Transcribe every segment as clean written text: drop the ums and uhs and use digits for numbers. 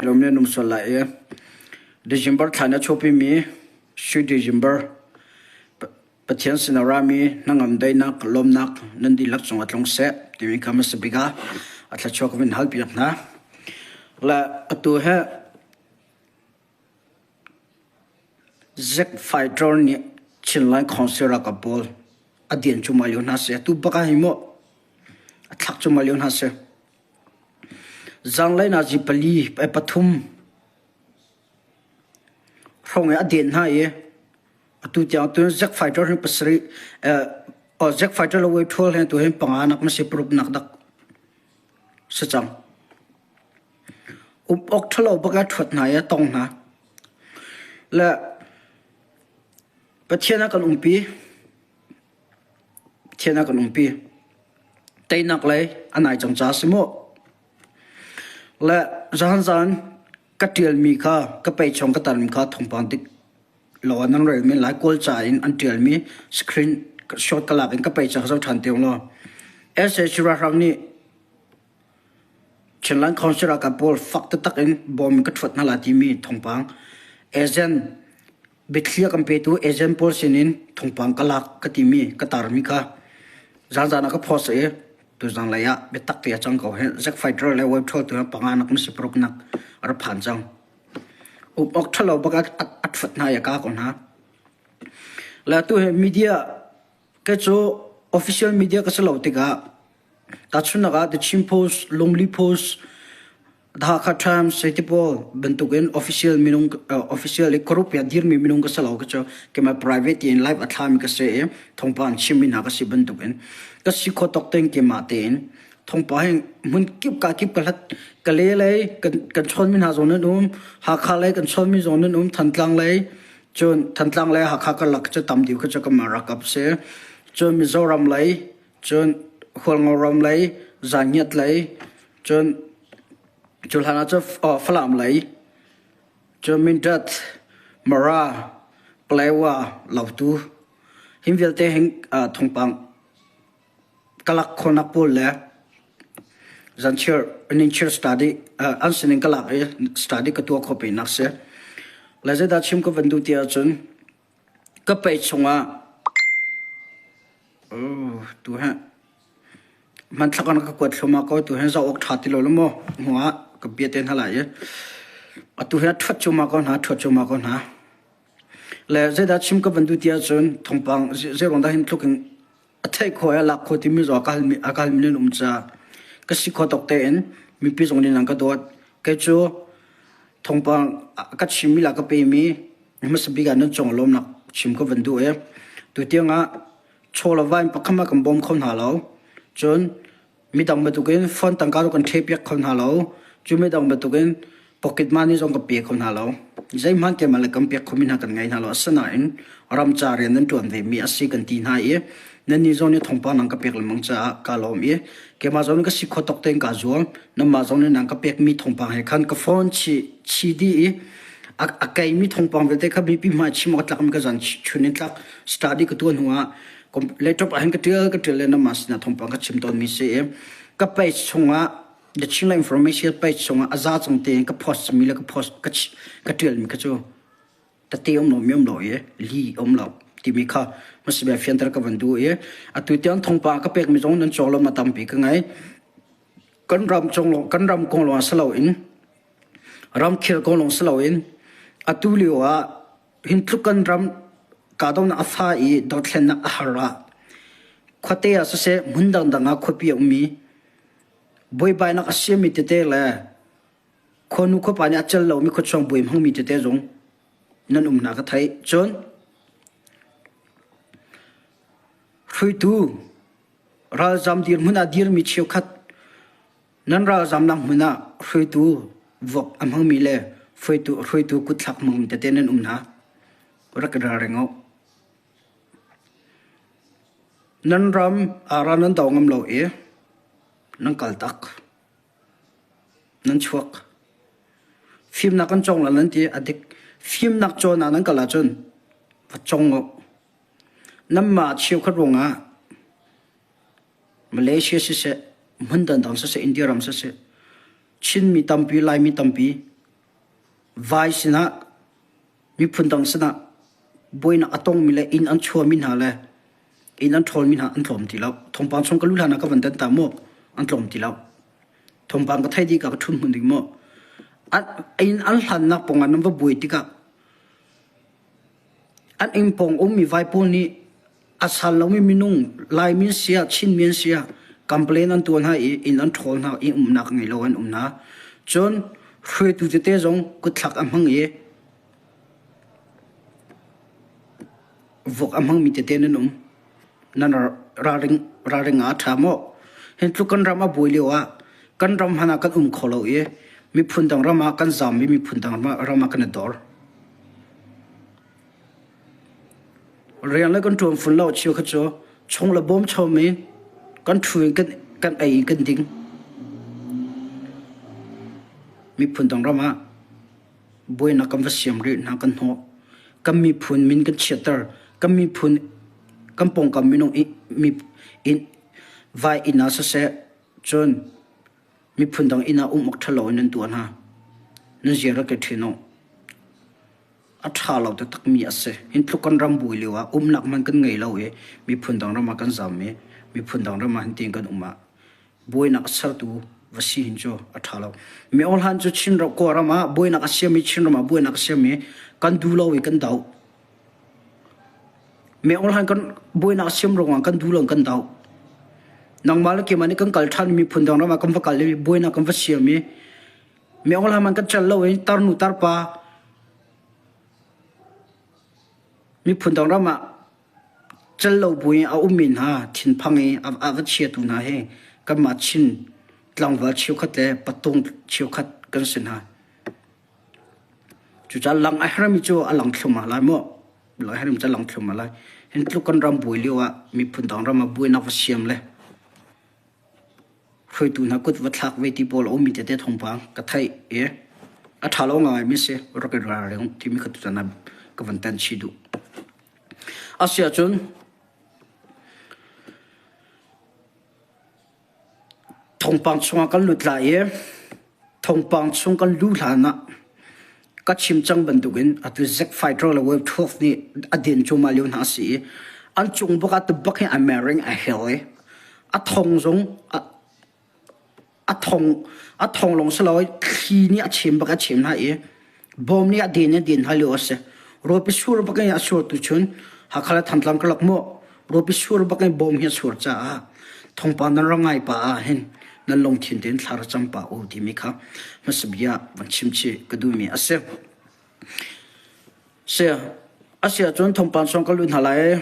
Lawm le nung sual lai i December thla na chuahpimi Sui December Pathian sin a rami hnangam daihnak lawmnak nan dihlak cungah tlung seh timi kha hmasa bik ah a thluachuah ka vun halpiak hna. Le atu he Zack Fighter nih Chinland Council ralkap pawl a dian cuahmah lio hna si. Atu bak ah hi mu a thlak cuahmah lio hna si. Zanglei nazi pali pathum hrawng i a den hna i atu tiang tun Zack Fighter hi pasarih Zack Fighter le Wei he tu hin panga nak ma si paruk nak dak si cang. Um awk ṭhalo bak a ṭhuat hna i a tong hna. Le Pathian a kan umpi. Pathian a kan umpi. Teinak lei a nai cang ca si mu. Le zahan zan ka ṭialmi kha ka pei chung ka tarmi kha thawngpang dik lo nan rel men lai Kawl ca in an ṭialmi screen shot ka lak in ka pei ca ka zoh ṭhan te law. SH ralhrang nih Chinland Council ralkap pawl fak taktak in bawm in ka ṭhuat hna lai timi thawngpang agent biathli a kan petu agent pawl sinin thawngpang ka lak ka timi ka tarmi kha zaanzaan ah ka post i tuzang lei ah biatak te a cang ko hi Zack Fighter le web tu panga nak masi paruk nak a ra phan cang. Um awk ṭhalo bak a ṭhuat hna i a ka ko hna. Le tu hi media ke cu official media ka si lo tikah Tahchunhnak ah The Chin Post, Lungli Post, The Hakha Times hei ti pawl bantukin official minung official i group i a dirmi minung ka si lo ka cu keimah private in live a thlami ka si i thawngpang an chimmi hna ka si bantukin ka si kho tawk tein keimah tein thawngpang hi hmun kip ka kip ka hlat Kale lei kan kan chawnmi hna zong nan um Hakha lei kan chawnmi zong nan um Thantlang lei cun Thantlang lei Hakha karlak cu tam deuh kha cu kanmah ralkap si cun Mizoram lei cun Hualngo ram lei, Zangiat lei, cun cu hlan ah cun Falam lei, cun Mindat, Mara, Palewa, Lautu, hin vialte hin thawngpang ka lak khawhnak pawl le zanchiar ninchiar study an sinin ka lak i study ka tuah khawh pinak si. Le zeidah chim ka van duh ti ahcun ka pei chungah Tu hi hmanthlak in ka kuat thluahmah ko. Tu hi zoh awk ṭha ti lo le maw hnu ah ka bia te hna lai i atu hi a ṭhuat cuahmah ko hna, ṭhuat cuahmah ko hna. Le zeidah chim ka van duh ti ahcun thawngpang zeiruang dah hin tluk in a theih khawh i a lak khawh timi zong a ka halmi a ka halmi nan um caah ka si khawh tawk tein mipi zong nih nan ka dawt. Kei cu thawngpang ka chimmi le a ka pemi hmasa bik ah nan cung lawmnak chim ka van duh i tutiang ah chaw le va in pakhat ah kan bawm kho hna lo. Cun midang bantukin phone tangka zong kan ṭhepiak kho hna lo. Cu midang bantukin pocket money zong kan pe kho hna lo. Zeihmanh keimah le kan pek khomi hna kan ngei hna lo. Asinain ram ca rian nan ṭuan vemi a si kan ti hna i nannih zong nih thawngpang nan ka pek lengmang caah kaa lawm i keimah zong nih ka si khawh tawk tein kaa zuam. Nanmah zong nih nan ka pekmi thawngpang he khan ka phone chi chi dih i a, a keimi thawngpang vialte kha mipi hmai chim awk a tlakmi ka zan chun in tlak study ka tuah hnu ah laptop ah hin ka ṭial ka ṭial le nanmah sinah thawngpang ka chim tawnmi si i ka page chungah the Chinland Information page chungah a za cung tein ka post mi le ka post ka ka ṭialmi kha cu tete um lo mi um lo i li um lo timi kha hmasabia fianter ka van duh i atu tiang thawngpang ka pekmi zong nan cawk lo ma tampi ka ngei kan ram cung lawng kan ram kong lawng si loin ramkhel kong lawng si loin atu lio ah hin tluk kan ram kahdohnak a fa i dothlennak a har ah khuate ah siseh hmun dangdang ah khuapi a ummi buaibainak a siami tete le khuanu khuapa nih a cel lomi khuachuang buai hmangmi tete zong nan um hna ka theih. Cun hruaitu Ralzam dirhmun ah dirmi cheukhat nan ralzamnak hmun ah hruaitu vuak a hmangmi le hruaitu, hruaitu kutthlak hmangmi tete nan um hna. Rak i ralring u. Nan ram aa nan do ngam lo i nan kal tak. Nan chuak. Fimnak kan cawng la nan ti a dik. Fimnak cawn ah nan kal ahcun va cawng u. Nanmah cheukhat ruangah Malaysia siseh, hmun dangdang siseh, India ram siseh, Chinmi tampi, Laimi tampi. Vai sinah miphun dang sinah buainak a tongmi le inn an chuahmi hna le inn an ṭhawlmi hna an tlawm ti lo. Thawngpang chung ka lu hlan ah ka van tan ta mu an tlawm ti lo. Thawngpang ka theih dih ka ka ṭhun hmun ding mu. Inn an hlannak pawngah nan va buai tikah an inn pawng ummi vai pawl nih a sal lomi minung Laimi an si ah Chinmi an si ah complain an tuah hna i inn an ṭhawl hna i umnak ngei lo an um hna. Cun hruaitu tete zong kutthlak a hmang i vok a hmangmi tete nan um. Nan ralring ralring ah a ṭha maw? Hin tluk kan ram a buai lio ah kan ram hmanh ah kan um kho lo i miphun dang ram ah kan zaam i miphun dang ram ah kan i dor. Rian le kan ṭuan fun lo cheu kha cu chung le bawm chom in kan ṭhu in kan kan ei in kan ding. Miphun dang ram ah buainak kan va siam rih hna kan hnawh. Kan miphun min kan chiatter. Kan miphun kan pawngkam minung i mi in vai inn ah siseh cun miphun dang inn ah um awk ṭhalo in nan tuah hna. Nan zia rak i ṭhen u. A ṭha lo taktakmi a si. Hin tluk kan ram buai lio ah umnak hmanh kan ngei lo i miphun dang ram ah kan zam i miphun dang ram ah hintiin kan um ah buainak a sertu va si hin cu a ṭha lo. Mi hlan cu Chin ram Kawlram ah buainak a siam i Chin ram ah buainak a siam i kan duh lo i kan doh. Mi hlan kan buainak a siam ruangah kan duh lo kan doh. Nangmah le keimah nih kan kal ṭhan i miphun dang ram ah kan va kal i buainak kan va siam i Mi hlan man kan ṭel lo i tarnu tarpa miphun dang ram ah cel lo buin a ummi hna thinphang i a va chiatu hna hi kanmah Chin tlangval cheukhat le patung cheukhat kan si hna. Cucaah lang a hermi cu a lang thlum ah lai maw? Lang a hermi cu a lang thlum ah lai. Hin tluk kan ram buai lio ah miphun dang ram ah buainak va siam le Hruaitu hna kut va thlak ve ti pawl a ummi tete thawngpang ka theih i a ṭha lo ngaimi si rak i ralring timi kha tutan ah ka van tan chih duh. Asiahcun thawngpang chungah kan lut lai i thawngpang chung kan luh hlan ah ka chim cang bantukin atu Zack Fighter le Wave 12 nih a din cuahmah lio hna a si i an cung bak ah tubak hi a mering a hel i a thong zong a thong a thong lawng si lo thli nih a chem bak a chem hna i bom nih a den a den hna lio a si ropi sur bak in a sur tu chun Hakha le Thantlang karlak mu ropi sur bak in bom hi a sur caah thongpa nan rak ngai pa ah hin nan lungthin tein thla ra cam pa u timi kha hmasa bia van chim chih ka duhmi a si. Si a si ahcun thawngpang song ka lut hna lai.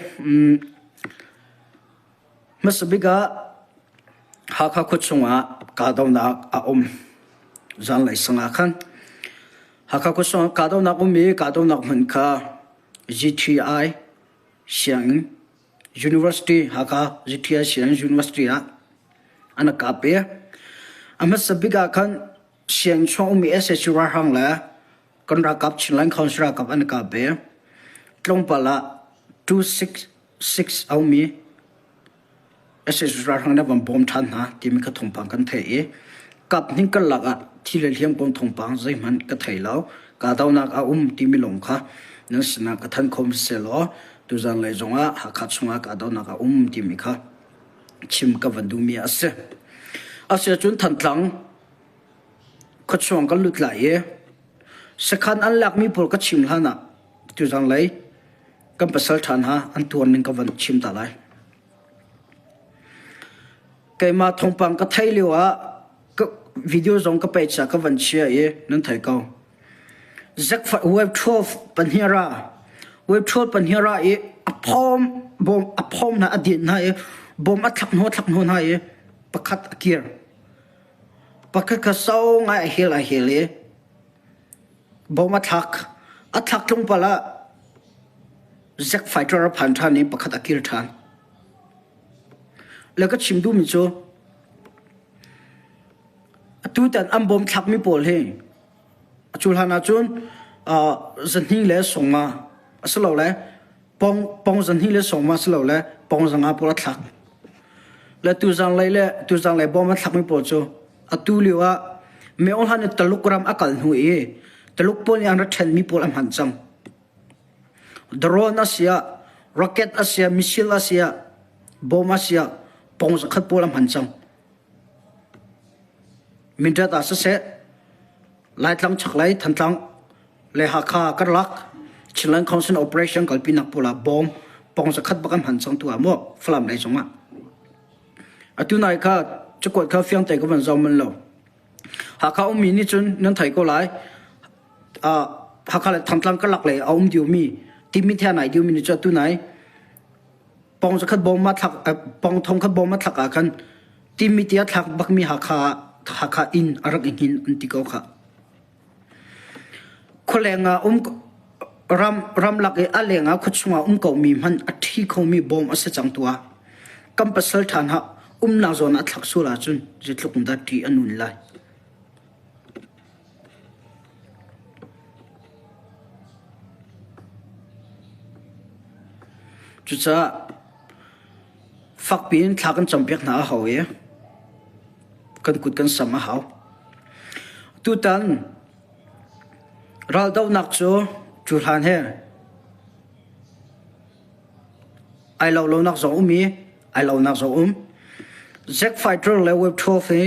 Hmasa bik ah Hakha khua chungah kahdohnak a um. Zanlei sang ah khan Hakha khua chungah kahdohnak um i kahdohnak hmun kha GTI sianginn University Hakha GTI sianginn University ah an kap i a hmasa bik ah khan sianginn chung ummi SSU ralhrang le kan ralkap Chinland Council ralkap an kap i tlawmpal ah 266 a ummi SSU ralhrang nih van bawm ṭhan hna timi kha thawngpang kan theih i kap hning karlak ah thi le hliam kong thawngpang zeihmanh ka thei lo. Kahdohnak a um timi lawng kha nan sinah ka thanh kho sehlaw tuzan lei zongah Hakha chungah kahdohnak a um timi kha chim ka van duhmi a si. Asiahcun Thantlang khuachuang kan lut lai i sakhan an lakmi pawl ka chim hlan ah tuzan lei kan pasal ṭha hna an tuar ning ka van chim ta lai. Keimah thawngpang ka theih lio ah ka video zong ka peih caah ka van chia i nan thei ko. Zakfa web 12 pahnih ra web 12 pahnih ra i a phawm bom a phawm hna a din hna i bom a thlak hnaw thlak hnaw hna i pakhat a kir. Pakhat kha sau ngai a hel a hel i bom a thlak. A thlak tlawmpal ah Zack fighter a phan ṭhan i pakhat a kir ṭhan. Le ka chim duhmi cu atutan an bom thlakmi pawl hi a cu hlan ahcun zahnih le sawmnga asilole pong pong zahnih le sawmnga asilole pong zanga pawl a thlak. Le tuzanglei le tuzanglei bom a thlakmi pawl cu atu lio ah Myohlan in Taluk ram a kal hnu i Tuluk pawl nih an ra ṭhenmi pawl a hman cang. Drone a si ah, rocket a si ah, missile a si ah, bomb a si ah, pong zakhat pawl a hman cang. Mindat ah siseh, Laitlang chaklei Thantlang le Hakha karlak Chinland Council Operation kalpinak pawl ah bawm pong zakhat bak an hman cang tu ah maw Falam lei zongah. Atu nai kha cakuat kha fiang te ka van zoh manh lo. Hakha ummi nih cun nan thei ko lai. Hakha le Thantlang karlak lei a um diomi Timit he nai diomi nih cun atu nai pong zakhat bawm a thlak pong thong khat bawm a thlak ah khan Timit i a thlak bakmi Hakha Hakha inn a rak i hngin an ti ko kha. Khualeng ah um ram ramlak i a leng ah khuachung ah um komi hmanh a ṭhi khomi bawm a si cang tuah. Kan pasal ṭha hna umnak zawn ah thlak sual ahcun zeitluk in dah ṭih a nun lai. Cucaah fakpi in thla kan campiak hna a hau i kan kut kan sam a hau. Tutan raldohnak cu cu hlan he ai lo lonak zong um i ai lonak zong um. Zack Fighter le Web 12 hi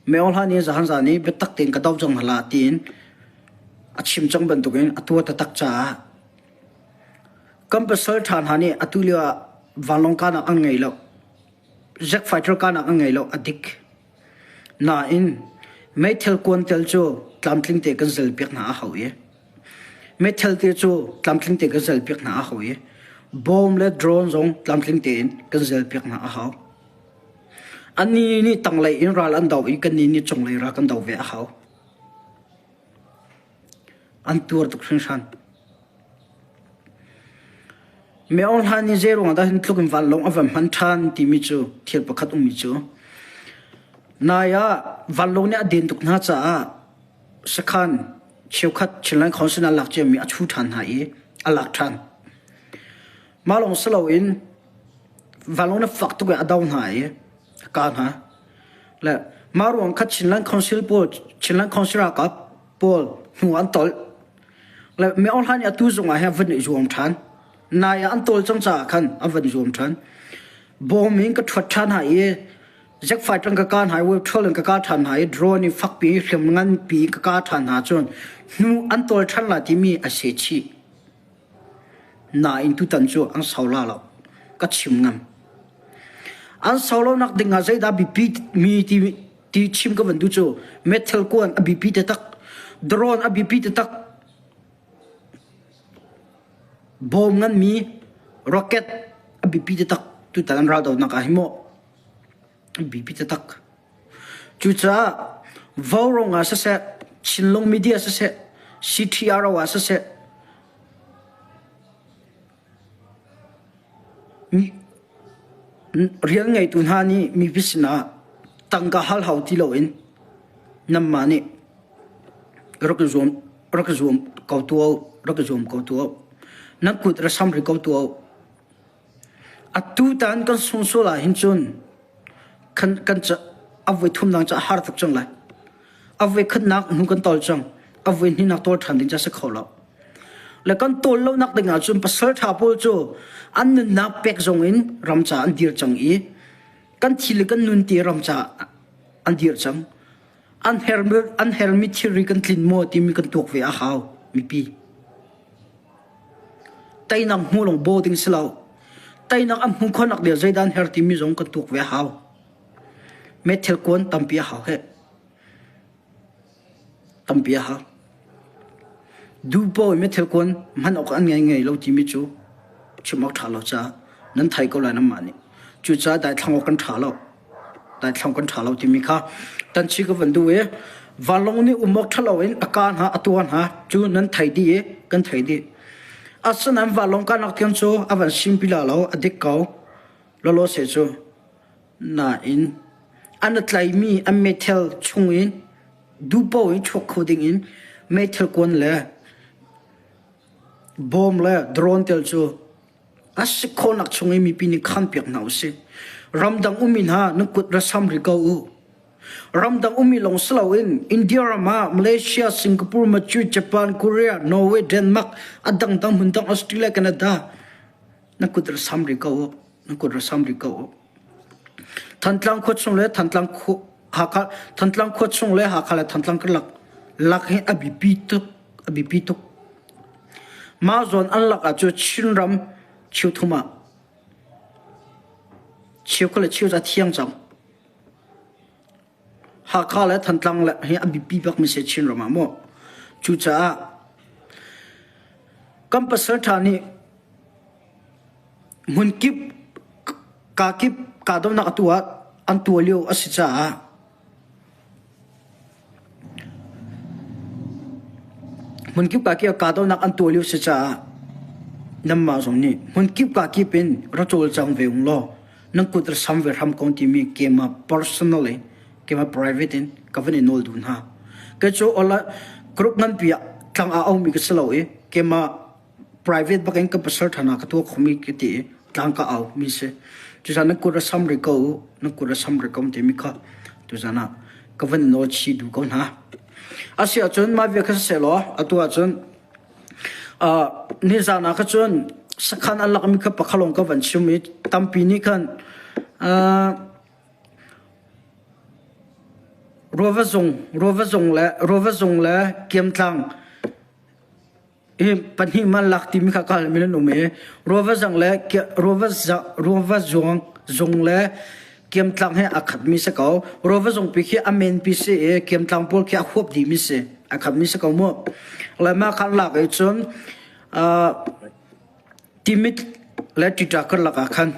Meo hlan i zahan zan i biatak tein ka do cang hna la tiin a chim cang bantukin a tuah taktak caah kan pasal ṭha hna nih atu lio ah vanlawng kahnak an ngei lo. Jet fighter kahnak an ngei lo a dik. Nain meithal kuan tel cu tlamtling te kan zel piak hna a hau i meithal te cu tlamtling te kan zel piak hna a hau i bomb le drone zong tlamtling tein kan zel piak hna a hau. Annih nih tanglei in ral an do i kannih nih cunglei ral kan do ve a hau. An tuar tuk hringhran. Meo hlan i zei ruangah dah hin tluk in vanlawng a van hman ṭhan timi cu thil pakhat ummi cu nai ah vanlawng nih a den tuk hna caah sakhan cheukhat Chinland Council a lak ciami a chu ṭhan hna i a lak ṭhan. Mah lawng si loin vanlawng nih fak tuk in a do hna i a kah hna. Le mah ruang kha Chinland Council pawl Chinland Council ralkap pawl hnu an tolh. Le Myo Hlan i atu zung ah hin a van i zuam ṭhan. Nai ah an tawl cang caah khan a van zuam ṭhan. Bawm in ka ṭhuat ṭhan hna i jet fighter in ka kah hna i wave 12 in ka kah ṭhan hna i drone in fakpi hriam nganpi in ka kah ṭhan hna cun hnu an tawl ṭhan la timi a se chih. Nain tutan cu an sau la lo. Ka chim ngam. An sau lonak ding ah zeidah biapi mi ti ti chim ka van duh cu metal kuan a biapi taktak. Drone a biapi taktak. Bom nganmi rocket a biapi taktak. Tutan an raldohnak ah hi maw a biapi taktak. Cucaah Vaurawng ah siseh, Chinlung media siseh, CTRO ah siseh, rian ngeitu hna nih mipi sinah tangka hal hau ti loin nanmah nih rak i zuam rak i zuam ko tuah u, rak i zuam ko tuah u. Nan kut ra sam rih ko tuah u. Atutan kan sung sual ahhin cun kan kan ca a voi thumnak cu a har tuk cang lai. A voi khatnak hnu kan tawl cang. A voi hnihnak tawl ṭhan ding cu a si kho lo. Le kan tawl lonak ding ahcun pasal ṭha pawl cu an nunnak pek zong in ram ca an dir cang i kan thi le kan nun ti ram ca an dir cang. An hermi an hermi thilri kan tlin maw timi kan tuak ve a hau mipi. Teinak hmu lawng baw ding si lo. Teinak an hmuh khawhnak ding zeidah an her timi zong kan tuak ve a hau. Meithal kuan tampi a hau heh. Tampi a hau. Duhpaoh in meithal kuan hman awk an ngei ngei lo timi cu chim awk ṭha lo caah nan thei ko lai nanmah nih. Cucaah daithlang awk kan ṭha lo. Daithlang kan ṭha lo timi kha tanchi ka van duh i vanlawng nih um awk ṭha loin a kaa hna a tuah hna cu nan thei dih i kan thei dih. Asinain vanlawng kahnak tiang cu a van simpi la lo a dik ko. Lawlaw se cu. Nain an a tlaimi an meithal chung in duhpaoh in chuak kho ding in meithal kuan le bom le drone tel cu A si khawhnak chung i mipi nih khampiak hna usih. Ramdang ummi hna nan kut ra sam rih ko u. Ramdang ummi lawng si loin India ram ah Malaysia, Singapore, Machu, Japan, Korea, Norway, Denmark, a dangdang hmundang Australia, Canada na kut ra sam rih ko u. Na kut ra sam rih ko u. Thantlang khua chung le Thantlang khua Hakha Thantlang khua chung le Hakha le Thantlang karlak lak hi a biapi tuk a biapi tuk. Mah zawn an lak ah cu Chinram cheuthum ah cheukhat le cheu cu a thiang cang. Hakha le Thantlang le hi a biapi bakmi si Chinram ah maw. Cucaah kan pasal ṭha nih hmunkip kakip kahdohnak a tuah an tuah lio a si caah hmunkip kakip kahdohnak an tuah lio si caah nanmah zong nih hmunkip kakip in ra cawlcang ve ung law nan kut ra sam ve hram ko timi keimah personally keimah private in ka van i nawl duh hna. Kei cu group nganpi ah tlang aa aumi ka si lo i keimah private bak in ka pasal ṭhan ah ka tuah khomi ka ti i tlang ka au mi si. Tuzan nan kut a sam rih ko u, nan kut a sam rih ko timi kha tuzan ah ka van nawl chih duh ko hna. A si ahcun mah bia kha siseh law atu ahcun uh, nizan ah kha cun sakhan an lakmi kha pakhalong ka van chim i tampi nih khan uh, Ruava zung, Ruava zung le Ruava zung le Kiamtlang hi pahnih man lak timi kha ka halmi nan um i ruava zang le ruava ruava zuang zung le kiamtlang he a khatmi si ko ruava zungpi khi a men pi si i kiamtlang pawl khi a huap dihmi si a khatmi si ko mu le mah khan lak i cun Timit le ṭiṭa karlak ah khan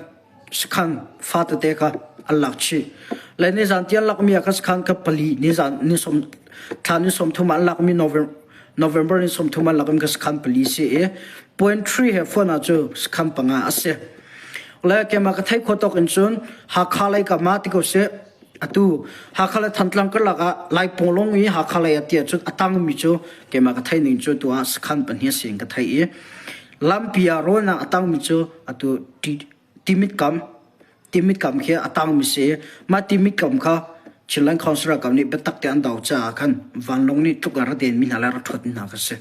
sakhan fatete kha an lak chih. Le nizan ti an lakmi ah khan sakhan kha pali nizan ni sawm thla ni 30 ah an lakmi November November ni 30 an lakmi kha sakhan pali si i point three he phone ah cu sakhan panga a si. Le keimah ka theih khawh tawk in cun Hakha lei kam ah ti ko sih Atu Hakha le Thantlang karlak ah Laipawnglawng i Hakha lei ah tiah cun a tangmi cu keimah ka theih ning cu tu ah sakhan pahnih a si in ka theih i lampi ah rawn ah a tangmi cu atu Timit kam Timit kam khi a tangmi si i mah Timit kam kha Chinland Council ralkap nih biatak te an do caah khan vanlawng nih tluk in ra denmi hna le ra ṭhuatmi hna kha si.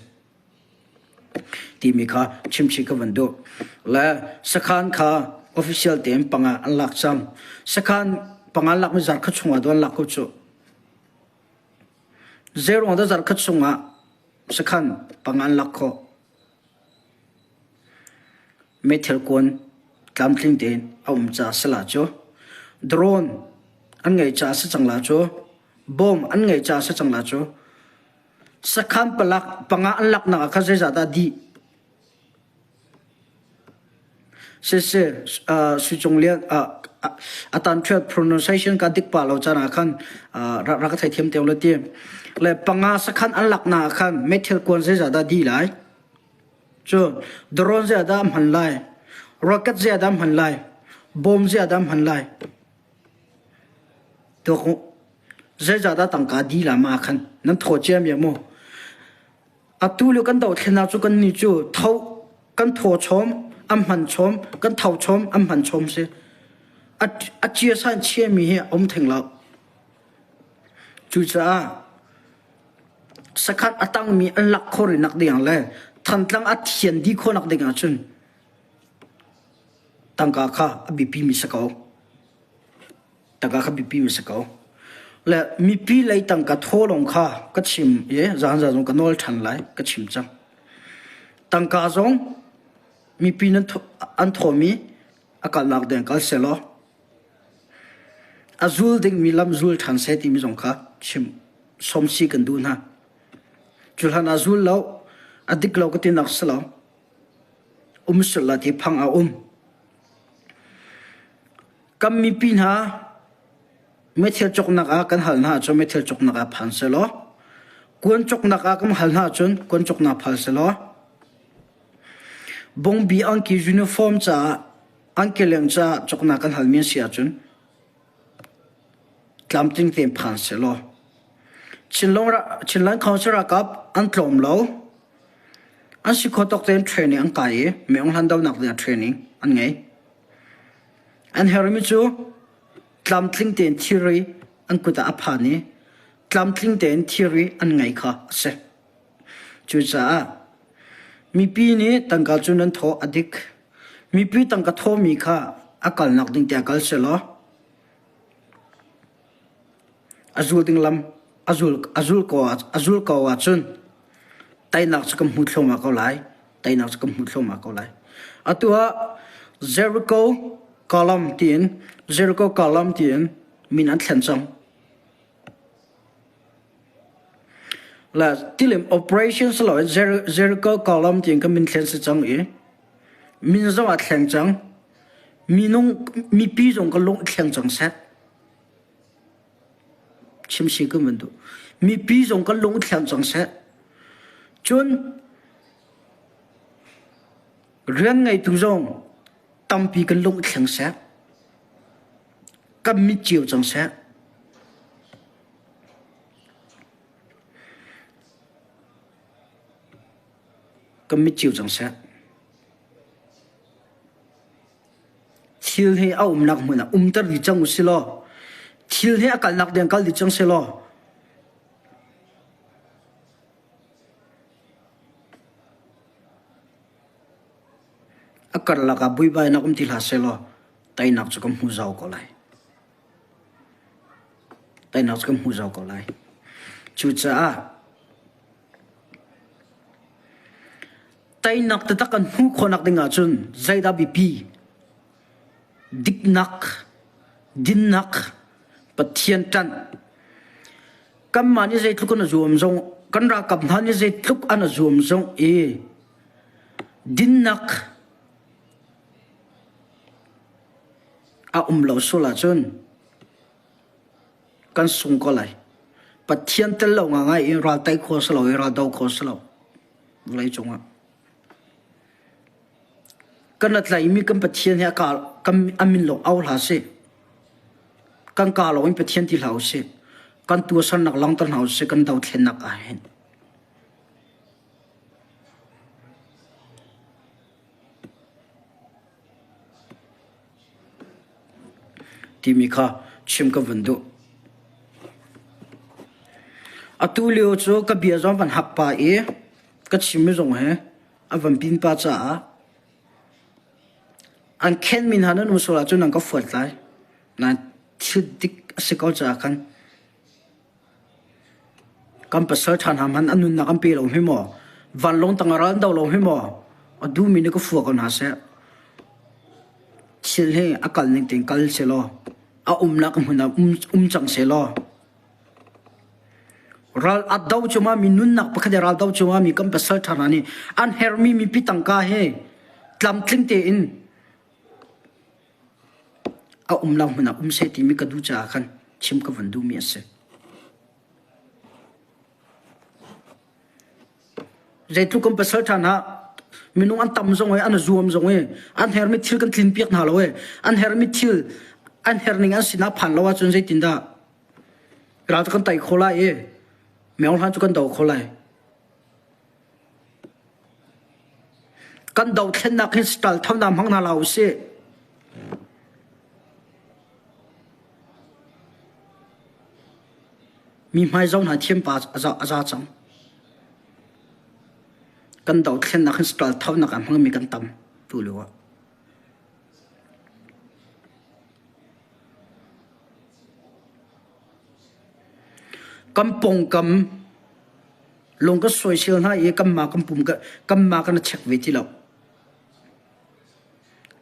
Timi kha chimchih ka van duh. Le sakhan kha official tein panga an lak cang. Sakhan panga lakmi zarkhat chungah do an lak ko cu. Zeiruang dah zarkhat chungah sakhan panga an lak khawh? Meithal kuan tlamtling tein a um caah si la cu. Drone an ngeih caah si cang la cu. Bomb an ngeih caah si cang la cu. Sakhan palak panga an laknak ah khan zeizah dah dih? Siseh, Sui Cung Lian, a tan ṭhiat pronunciation ka dik pa lo caan ah khan rak ka theithiam te la ti. Le panga sakhan an laknak ah khan meithal kuan zeizah dah dih lai? Cu drone zeizah dah hman lai? Rocket zeizah dah hman lai? Bomb zeizah dah hman lai? Tuak u. Zeizahdah tangka dih la ma khan nan thaw cia mi maw? Atu lio kan dothlennak cu kan nih cu tho kan thaw chom an hman chom kan tho chom an hman chom si. A a chia san chia mi hi a um theng lo. Cucaah sakhat a tangmi an lak khawh rih nak ding le Thantlang a thian dih khawh nak ding ahcun tangka kha a biapi mi si ko. Tangka kha biapi mi si ko. Le mipi lei tangka thaw lawng kha ka chim i zan zan zong ka nawl ṭhan lai ka chim cang. Tangka zong mipi nan an thawmi a kalnak deng kal selaw a zul dingmi lam zul ṭhan seh timi zong kha chim sawmsi kan duh hna. Cu hlan ah zul lo a dik lo ka tinak si lo. Um sual la ti phang a um. Kan mipi hna meithil cawknak ah kan hal hna ahcun meithil cawknak ah phan sehlaw, kuan cawknak ah kan hal hna ahcun kuan cawknak phal sehlaw, bongbi angki uniform caah angki leng caah cawknak kan halmi an si ahcun tlamtling tein phan sehlaw, Chinland Council ralkap an tlawm lo. An si khawh tawk tein training an kai i Meung hlan donak dingah training an ngei. An herhmi cu tlamtling tein thilri. an kut ah a phan i tlamtling tein thilri an ngei kha a si. Cucaah mipi nih tangka cu nan thawh a dik. Mipi tangka thawhmi kha a kalnak ding tiah kal sehlaw a zul ding lam a zul a zul ko a zul ko ahcun teinak cu kan hmu thluahmah ko lai. Teinak cu kan hmu thluahmah ko lai. Atu ah Jericho column tiin Jericho column tiin min an thlen cang. La tilim operation si loin Jericho column tiin kan min thlen si cang i min zong a thleng cang. Minung mipi zong ka lung thleng cang seh. Chim si kan van duh. Mipi zong kan lung thleng cang seh. Cun rian ngeitu zong tampi kan lung thleng seh. Kan mit cio cang seh. Kan mit cio cang seh. Thil hi a umnak hmun ah umter dih cang usih law, thil hi a kalnak ding kal dih cang seh law, a karlak ah buaibainak um ti hlah seh law, teinak cu kan hmu zau ko lai. Teinak cu kan hmu zau ko lai. Cucaah Teinak taktak kan hmuh khawhnak ding ahcun zeidah biapi? Diknak, dinnak, Pathian ṭanh. Kanmah nih zeitluk an zuam zong, kan ralkap hna nih zeitluk an zuam zong i dinnak a um lo sual ahcun kan sung ko lai. Pathian tel lo ngangai in ral tei kho si lo i ral do kho si lo vawlei cungah. Kan tlaimi kan Pathian hi a ka kan a min lawng au hlah sih. Kan ka lawng in Pathian ti hlah usih. Kan tuahsernak langhter hna usih kan dothlennak ah hin. Timi kha chim ka vun duh. Atu lio cu ka bia zong van hak pah i ka chimmi zong he a van pin pah caah an khenmi hna nan um sual ahcun nan ka fuat lai. Nain thil dik a si ko caah khan Kan pasal ṭha hna hmanh an nunnak an pe lo hme maw? Vanlawng tangah ral an do lo hme maw? A duhmi nih ka fua ko hna seh. Thil hi a kal ning tein kal sehlaw, a umnak hmun ah um, um cang sehlaw, ral a do cungah mi nunnak pakhat i ral do cungah mi kan pasal ṭha hna nih an herhmi mipi tangka he tlamtling tein A umnak hmun ah um seh timi ka duh caah khan chim ka van duhmi a si. Zeitluk kan pasal ṭha hna minung an tam zong i an zuam zong i an hermi thil kan tlin piak hna lo i an hermi thil an herning an sinah phan lo ahcun zeitindah ral cu kan tai kho lai i meo hlan cu kan do kho lai. Kan dothlennak hi stal tho hna hmang hna hlah usih. Mi hmai zoh hna thiam pa a za cang. Kan dothlennak hin stal thonak a hmangmi kan tam tu lio ah. Kan pawngkam lung ka soisel hna i kanmah kan pum kanmah kan i check ve ti lo.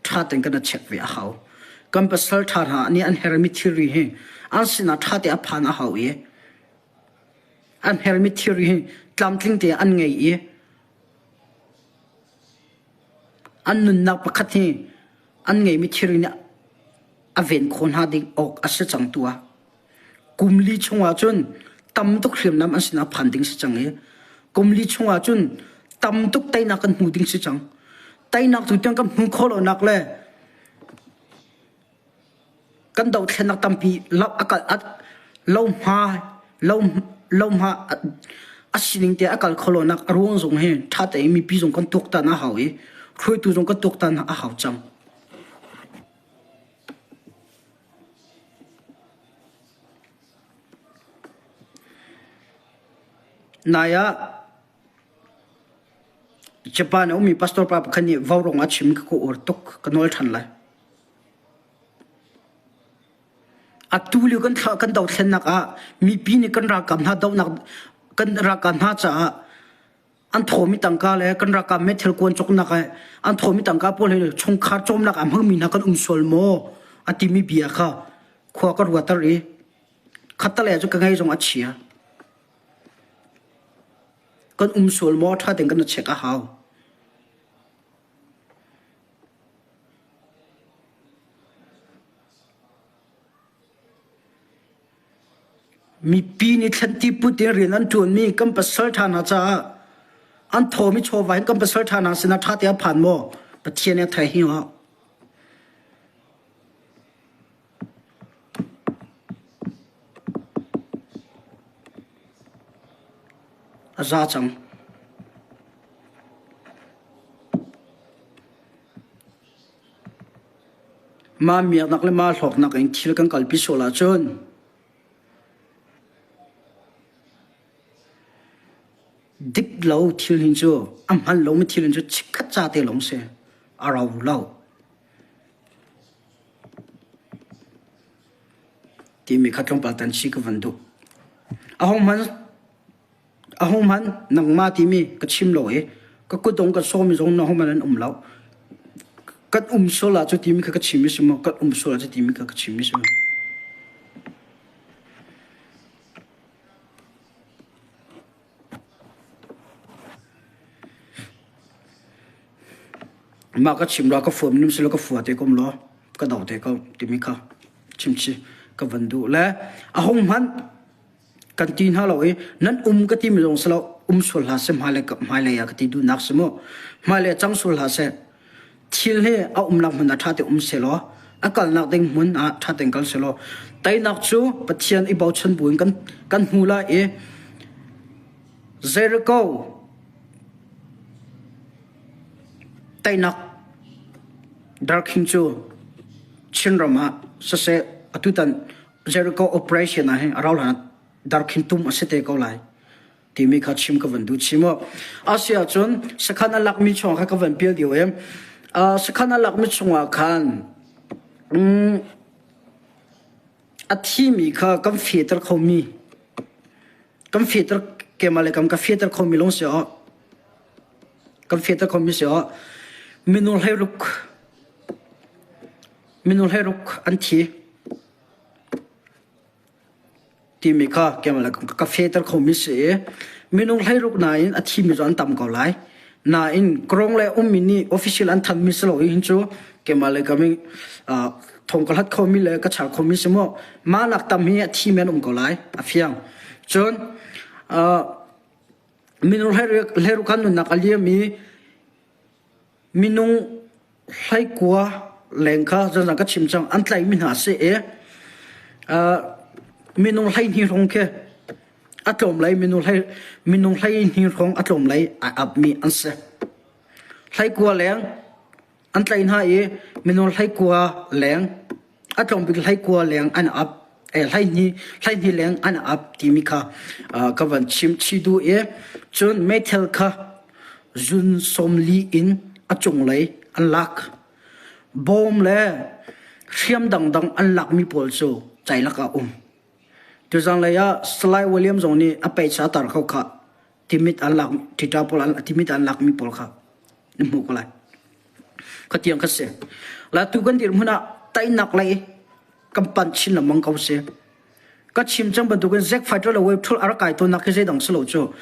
Ṭha tein kan i check ve a hau. Kan pasal ṭha hna nih an hermi thilri hi an sinah ṭha te a phan a hau i an hermi thilri hi tlamtling te an ngei i an nunnak pakhat hi an ngeimi thilri nih a ven khawh hna ding awk a si cang tu ah Kum li chungah cun tam tuk hriamnam an sinah phan ding si cang i kum li chungah cun tam tuk teinak kan hmu ding si cang. Teinak tu tiang kan hmu khawh lonak le kan dothlennak tampi lo a kal lo hma lo lo hma a sining te a kal kho lonak a ruang zong hi ṭha tein mipi zong kan tuaktan a hau i hruaitu zong kan tuaktan a hau cang. Nai ah Japan a ummi pastor pa pakhat nih vaurawng a chim ka uar tuk ka nawl ṭhan lai. Atu lio kan thla kan dothlennak ah mipi nih kan ralkap hna dohnak kan ralkap hna caah an thawmi tangka le kan ralkap meithal kuan cawknak ah an thawmi tangka pawl he chungkhar cawmnak ah hmangmi hna kan um sual maw a timi bia kha khua ka ruater i khattalei cu ka ngei zong a chia. Kan um sual maw ṭha tein kan i check a hau. Mipi nih thlanti put in rian an ṭuanmi kan pasal ṭha hna caah an thawmi chawva in kan pasal ṭha hna sinah ṭha tein a phan maw? Pathian nih a thei hi maw? A za cang. Mah miaknak le mah hlawknak in thil kan kalpi sual ahcun dik lo thil hin cu a hman lomi thil hin cu chikkhat ca te lawng si a rau lo. Timi kha tlawmpal tan chih ka van duh. Ahohmanh ahohmanh nangmah timi ka chim lo i ka kutdong ka sawmi zong ahohmanh an um lo. Kan um sual ah cu timi kha ka chim i si maw kan um sual ah cu timi kha ka chim i si maw. Mah ka chim la ka fuam nim sila ka fua te kom law ka do te ko timi kha chimchi ka van duh le a hung hmanh kan ti hna lo i nan um ka ti mi zong si lo um sual hlah seh hmailei hmailei ah ka ti duhnak si mu hmailei cang sual hlah seh thil hi a umnak hmun ah ṭha te um seh law a kalnak ding hmun ah ṭha tein kal seh law teinak cu Pathian i bochan buin kan kan hmu lai i Jericho teinak darkhing cu Chinram ah siseh atutan Jericho operation ah hin a rauh hlan ah darkhing tum a si te ko lai timi kha chim ka van duh chim aw. Asi ahcun sakhan a lakmi chung kha ka van pial deuh i sakhan a lakmi chungah khan um, a thimi kha kan fehter khomi kan fehter keimah le kam ka fehter khomi lawng si aw kan fehter khomi si aw minung hleiruk minung hleiruk an thi timi kha keimah le ka fehter khomi si i minung hleiruk nain a thimi cu an tam ko lai. Nain Krong le ummi nih official an thanmi si lo hi hin cu keimah le ka mi thong ka hlat khomi le ka char khomi si mu. Mah nak tam hi a thimi an um ko lai a fiang. Cun minung hleiruk khan nunnak a liam i Minung hleikua leng kha zanzang ka chim cang an tlaihmi hna a si i minung 12 hrawng khi a tlawm lei minung hlei minung 12 hrawng a tlawm lei ai apmi an si. Hleikua leng an tlaih hna i minung hleikua leng a tlawm bik hleikua leng an ap 12 12 leng an ap timi kha ka van chim chih duh i cun meithal kha zun 40 in a cunglei an lak. Bawm le hriam dangdang an lakmi pawl cu ceilak ah um. Tuzanglei ah Salai William zong nih a peicha tar kho kha timit an lak ṭiṭa pawl an timit an lakmi pawl kha na hmuh ko lai. Khatiang kha si. La tu kan dirhmun ah teinak lei kan panh chin lengmang ko si. Ka chim cang bantukin Zack Fighter le Wave Thul a rak kai tawnnak hi zeidang si lo cu.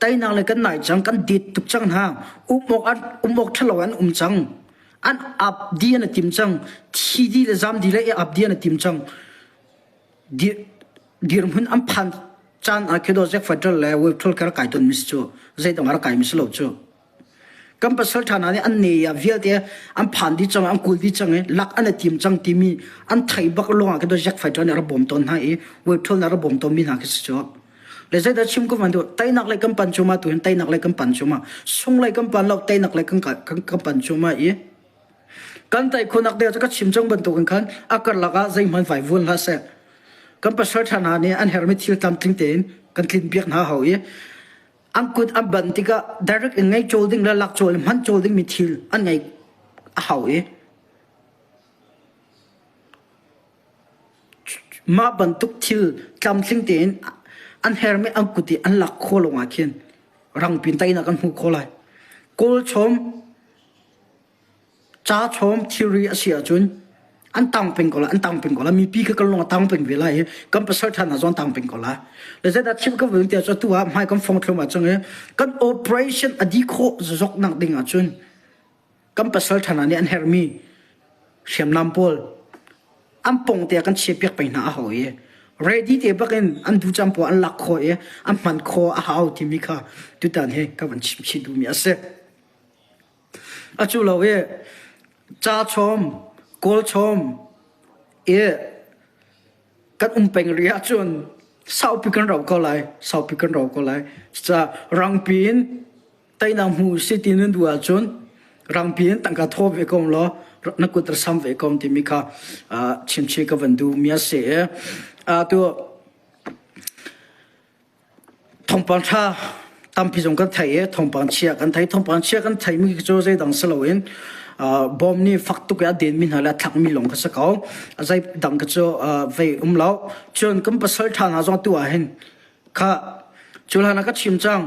Teinak le kan nai cang, kan dit tuk cang hna. Um awk an um awk ṭhalo an um cang. An ap di an i tim cang. Thi di le zam di le i ap di an i tim cang. Dirhmun an phan caan ah khi Zack Fighter le Wave Thul ka rak kai tawn mi si cu. Zeidang a rak kai mi si lo cu. Kan pasal ṭha hna nih an ne ah vialte an phan dih cang, an kul dih cang i lak an i tim cang timi an theih bak lawngah khi Jack Fighter nih a rak bawm tawn hna i Wave nih a rak bawm tawnmi hna khi si cu. Le zeidah chim ka van duh teinak lei kan pan cuma tu hin teinak lei kan pan cuma sung lei kan pan lo teinak lei kan kan pan cuma i kan tei khunak deuh cu ka chim cang bantukin khan a karlak ah zeihmanh vai vuan hlah seh kan pasal ṭha hna nih an herhmi thil tlamtling tein kan tlin piak hna hau i. An kut an ban tikah direct in ngei cawl ding le lak cawl hman cawl ding mi thil an ngei a hau i mah bantuk thil tlamtling tein an hermi an kut i an lak khawh lawng ah khin rangpin teinak kan hmu khawh lai. Kawl chom Ca chawm thilri a si ahcun an tang peng ko lai, an tang peng ko lai. Mipi kha kan lung a tang peng ve lai i kan pasal ṭha hna zong an tang peng ko lai. Le zeidah chim ka vun tiah cun atu ah hmai kan fong thluahmah cang i kan operation a dih khawh zok nak ding ahcun kan pasal ṭha hna nih an herhmi hriamnam pawl an pong te ah kan chiahpiak peng hna a hau i ready te bak in an duh caan pawl an lak khawh i an hman khawh a hau timi kha tutan hi ka van chim chih duhmi a si. A cu lo i ca chawm, kawl chawm i kan um peng rih ahcun saupi kan rau ko lai, saupi kan rau ko lai. Cucaah rangpi in teinak hmu si ti nan duh ahcun rangpi in tangka thaw ve ko law na kut ra sam ve ko timi kha chimchih ka van duhmi a si i atu Thawngpang ṭha tampi zong kan theih i thawngpang chia kan thei. Thawngpang chia kan theimi cu zeidang si loin bom nih fak tuk i a denmi hna le a thlakmi lawng kha si ko. Zeidang kha cu vei um lo. Cun kan pasal ṭha hna zong atu ah hin kha cu hlan ah ka chim cang.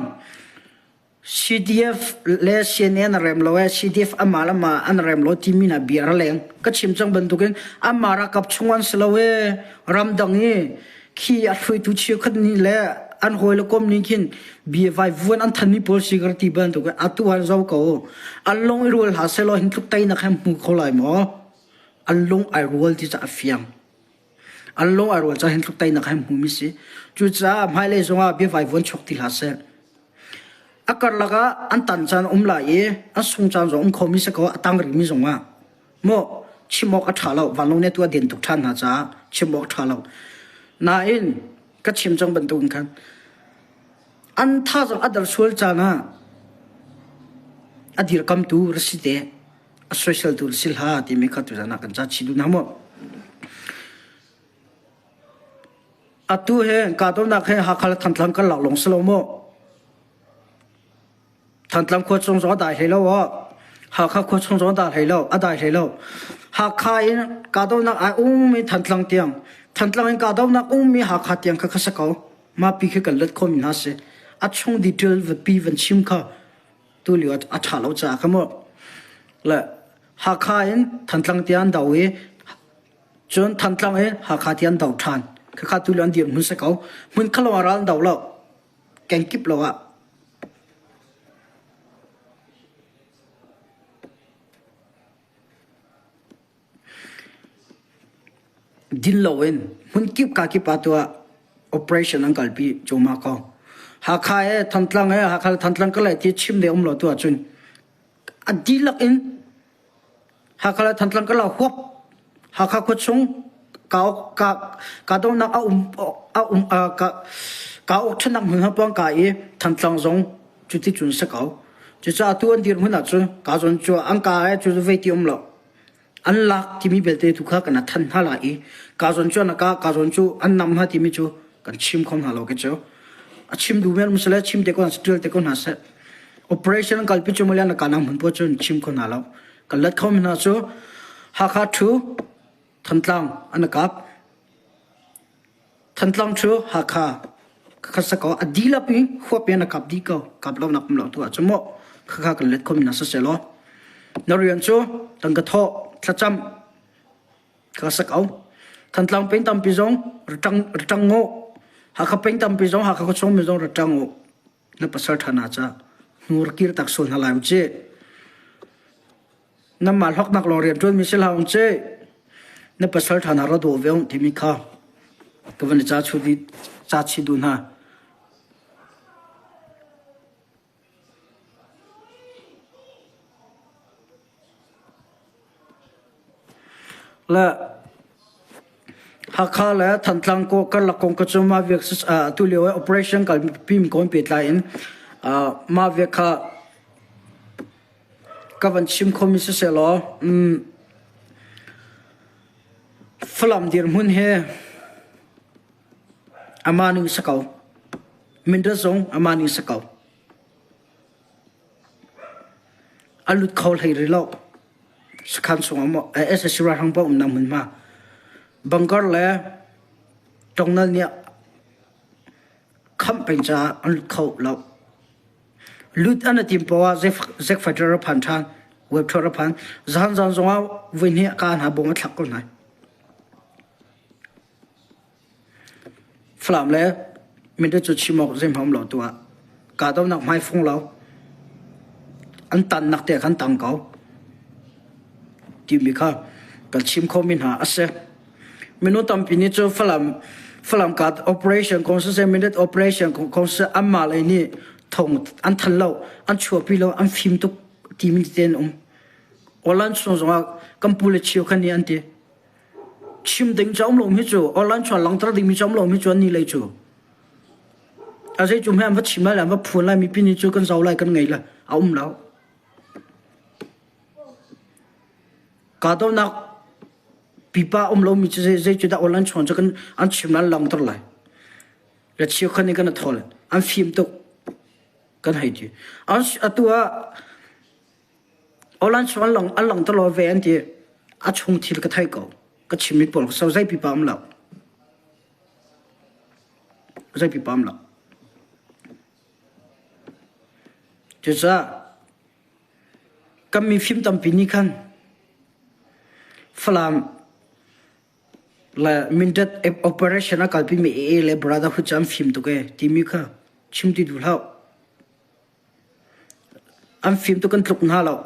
CDF le CNA an rem lo ee, CDF amah le amah an rem lo timi hna bia ra leng. Ka chim cang bantukin anmah ralkap chung an si lo ee, ramdang i khi a hruaitu cheukhat nih le an hawi le kom nih khin bia vaivuan an thanmi pawl si ka ti bantuk atu an zo ko. An lung i rual hlah sehlaw hin tluk teinak he hmu kho lai maw? An lung ai rual ti cu a fiang. An lung ai rual caah hin tluk teinak he hmumi si. Cucaah hmailei zongah bia vaivuan chuak ti hlah seh. A karlak ah an tan caan a um lai i an sung caan zong um khomi si ko a tang rihmi zongah maw chim awk a ṭha lo vanlawng nih atu a den tuk ṭhan hna caah chim awk a ṭha lo. Nain ka chim cang bantukin khan an thazaang a der sual caan ah a dirkamtu ra si te a soiseltu ra si hlah timi kha tuzan ah kan ca chih duh hna maw. Atu he kahdohnak he Hakha le Thantlang kan lak lawng si lo maw? Thantlang khua chung zong a dai hlei lo aw. Hakha khua chung zong a dai hlei lo, a dai hlei lo. Hakha in kahdohnak ai ummi Thantlang tiang, Thantlang in kahdohnak ummi Hakha tiang kha kha si ko. Mah pi khi kan let khomi hna si. A chung detail va pi van chim kha tu lio a ṭha lo caah kha mu. Le Hakha in Thantlang tiang do i Cun Thantlang i Hakha ti an do ṭhan. Khakha tu le an dirhmun si ko. Hmun khalo ah ral an do lo. Kengkip lo ah. Din loin hmun kip ka kip ah tuah operation an kalpi cuahmah ko. Hakha he Thantlang he Hakha le Thantlang ka lai ti chim de um lo tu ahcun a dihlak in Hakha le Thantlang ka la huap. Hakha khuachung ka ka kahdohnak a um a um ka ka uk ṭhennak hmun pawng ka i Thantlang zong cuti cun si ko. Cucaah atu an dirhmun ahcun ka zawn cu an ka he cu vei ti um lo. An lak timi belte tu kha kan than hna lai i ka zawn cu an ka ka zawn cu an nam hna timi cu kan chim kho hna lo ke cu. A chim duh men um sile chim te ko hna seh, te ko hna seh. Operation an kalpi cu malian ka nang hmun po cun chim kho hna lo. Kan let kho mi hna cu Hakha thu Thantlang an kap. Thantlang thu Hakha khasa ko a dilap i huap in a kap di ko kap lo nak um lo tu ah cu mo khakha kan let kho mi hna siseh law na rian cu tangka thawh thlacam ka sak au. Thantlang peng tampi zong ratang ratang ngo. Hakha peng tampi zong Hakha khuachung mi zong ratang ngo. Na pasal ṭha na ca hnur kir tak sul hna lai u ci. Namah hloknak lawng rian ṭuan mi si hlah ung ci. Na pasal ṭha na ra dawh ve ung timi kha ka van i ca chu di ca chi duh hna. Le Hakha le Thantlang karlak kong ka cu mah viak atu lio i operation kalpi mi kong pehtlai in mah viak kha ka van chim khomi siseh law Falam dirhmun hi amah ning si ko. Mindat zong amah ning si ko. A lut kho hlei rih lo. Sakhan chungah maw SSC ralhrang paoh umnak hmunhma bunker le tongnal nih khamh peng caah an lut kho lo. Lut an i tim poah ah Zack fighter a phan ṭhan, web ṭhuat a phan. Zahan zan zongah voihnih ka hna bawm a thlak ko hna. Falam le Mindat cu chim awk zeihmanh um lo tu ah kahdohnak hmaifung lo an tannak te khan tang ko timi kha kan chim khomi hna a si. Minung tampi nih cu Falam Falam kat operation kong siseh Mindat operation kong siseh anmah lei nih thong an than lo an chuahpi lo an fim tuk timi te an um. Online chung zongah kan pu le cheu khan nih an ti. Chim ding cu a um lomi cu online chuan langhter dingmi cu a um lomi cu an nih lei cu a zei cu hme an va chim lai le an va phuan lai mipi nih cu kan zoh lai kan ngei lai a um lo. Kahdohnak pipa um lomi cu zei cu dah online chuan cu kan an chim lai an langhter lai. Le cheukhat nih kan i thawl an fim tuk kan hei ti. Atu ah Online chung an lang an langhter lo ve an ti. A chung thil ka thei ko. Ka chimmi pawl so zei pipa um lo. Zei pipa um lo. Cucaah kan mifim tampi nih khan Falam le Mindat operation a kalpimi AA le Brotherhood cu an fim tuk ee timi kha chim ti duh hlah. An fim tuk an tluk hna lo.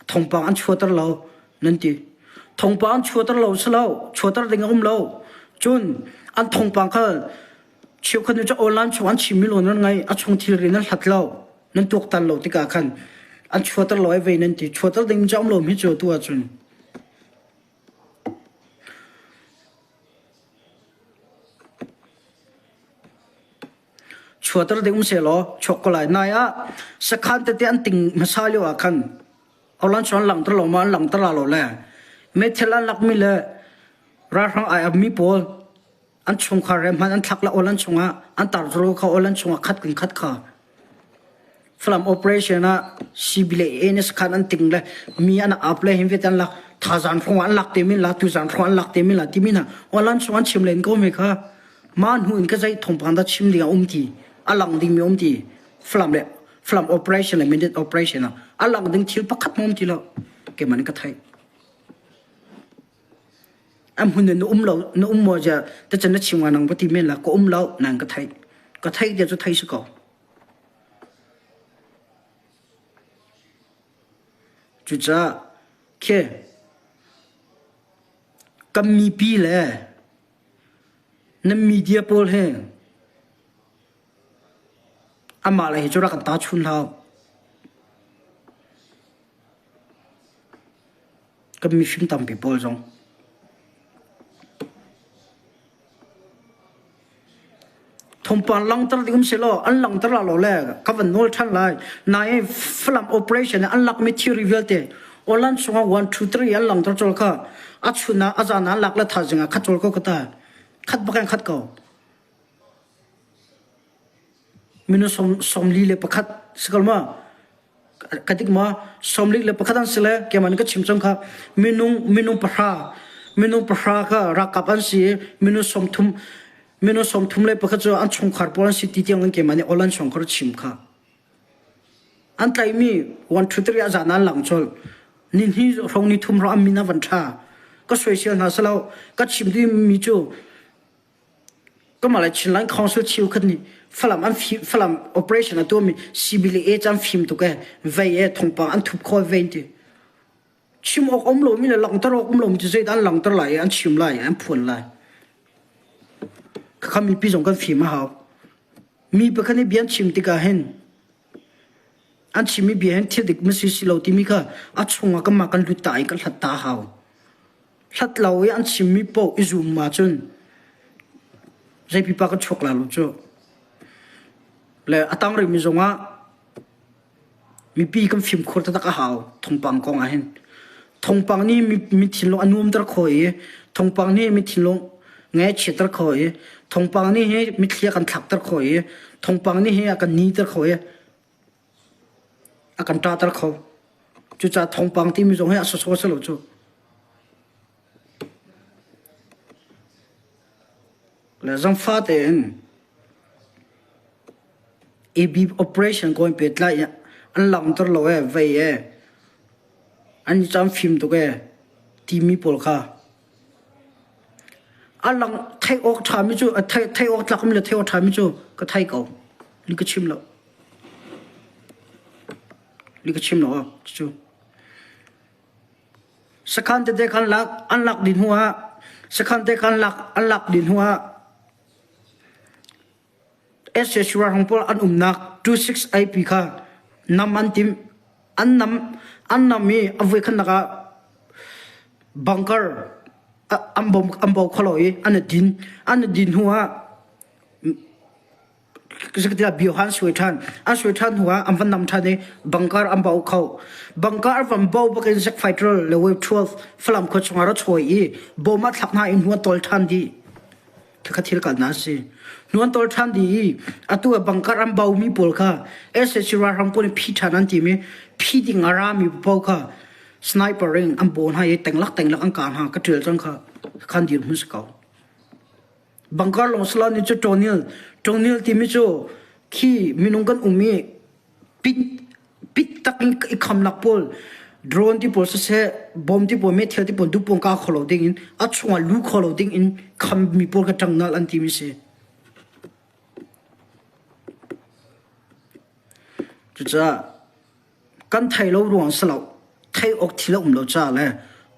Thawngpang an chuahter lo nan ti. Thawngpang an chuahter lo si lo. Chuahter ding a um lo. Cun an thawngpang kha cheukhat nih cun online chung an chimmi law nan ngai. A chung thilri nan hlat lo. Nan tuaktan lo tikah khan an chuahter lo ai vei nan ti. Chuahter ding cu a um lo mi cu atu ahcun. Chuahter ding um sehlaw chuak ko lai. Nai ah sakhan tete an ting hmasa lio ah khan Orlan cu an langhter lo ma an langhter la lo le meithal an lakmi le ralhrang ai apmi pawl an chungkhar he hman an thlak la Orlan chungah an tar zolo kha Orlan chungah khat kan khat kha Falam operation ah CB le AA sakhan an ting le mi an ap le hin an lak thazan hrawng an lak te min la tuzan hrawng an lak te min la timi na Orlan chung an chim len ko me kha Mah hnu in ka zei thawngpang dah chim ding a um ti, a lang dingmi um ti, Falam le Falam operation le Mindat operation ah a lang ding thil pakhat hmanh um ti lo. Keimah nih ka theih. A hmun in na um lo, na um maw ja tachan na chim nga nang va ti men la ka um lo nang ka theih. Ka theih dia cu thei si ko. Cucaah khi kan mipi le Nan media pawl hi amah le hi cu rak kan tachun hlah u. Kan mifim tampi pawl zong. Thawngpang langhter ding um selaw an langhter la lo le ka van nawl ṭhan lai. Nain Falam operation an lakmi thilri vialte online chungah 1 2 3 an langhter col kha a chun ah a zan ah an lak le thaizing ah khat col ko ka ta. Khat bak in khat ko. Minung 41 sikal ma ka dik ma 41 an si le keimah nih ka chim cang kha minung minung pahra minung pahra kha ralkap an si i minung 30 minung 31 cu an chungkhar pawl an si ti tiang in keimah nih online chung kha chim kha an tlaihmi 1 2 3 a zan an lang chol ni hni hrong ni thum ro an min a van tha ka soisel hna salo ka chim mi cu Kamah le Chinland Council cheukhat nih Falam an fim, Falam operation a tuahmi CBLA cu an fim tuk ee, vei ee, thawngpang an thup kho vei ti. Chim awk um lomi le langhter awk um lomi cu zeidah an langhter lai i an chim lai i an phuan lai. Khakha mipi zong kan fim a hau. Mi pakhat nih bia an chim tikah hin an chimmi bia hin thil dik ma si si lo timi kha a chungah kanmah kan lut ta i kan hlat ta a hau. Hlat lo i an chimmi paoh i zum ahcun zei pipa kan chuak lai lo cu. Le a tang rihmi zongah mipi kan fimkhur taktak a hau thawngpang kong ah hin. Thawngpang nih mi thinlung a nuamter khawh i thawngpang nih mi thinlung ngaihchiatter khawh i thawngpang nih hi mitthli a kan thlakter khawh i thawngpang nih hi a kan niter khawh i a kan ṭahter kho. Cucaah thawngpang timi zong hi a sawsawh si lo cu. Le zangfa tein AB operation ko in pehtlai an langhter lo ee, vei ee, an i cam fim tuk ee timi pawl kha a lang theih awk ṭhami cu theih awk tlakmi le theih awk ṭhami cu ka thei ko. Li ka chim lo. Li ka chim lo cucu. Sakhan tete khan lak an lak dih hnu ah sakhan te khan lak an lak dih hnu ah SSU ralhrang pawl an umnak 26 AP kha nam an timh. An nam an nam i a voikhatnak ah bunker an bom an bo kho lo i an i din. An i din hnu ah Zeitiah bia kha an suai ṭhan. An suai ṭhan hnuah an van nam ṭhan i bunker an bau kho. Bunker an van bau bakin Zack Fighter le Wave 12 Falam khua chungah ra chawi i bom a thlak hna i hnu an tawl ṭhan dih. Khakha thil kalnak a si. Hnu an tawl ṭhan dih i atu ah bunker an baumi pawl kha SAC ralhrang pawl nih phi ṭhan an tim i phi ding a rami paoh kha sniper in an baw hna i tenglak tenglak an kah hna ka ṭial cang kha khan dirhmun si ko. Bangkar lawng si lo nih cu ṭawnil ṭawnil timi cu khi minung kan um i pit pit tak in i khamnak pawl drone ti pawl siseh bom ti pawl meithal ti pawl duhpung ka kho lo ding in a chungah lu kho lo ding in khammi pawl kha ṭangnal an timi si. Cucaah kan thei lo ruang si lo thei awk thil a um lo caah le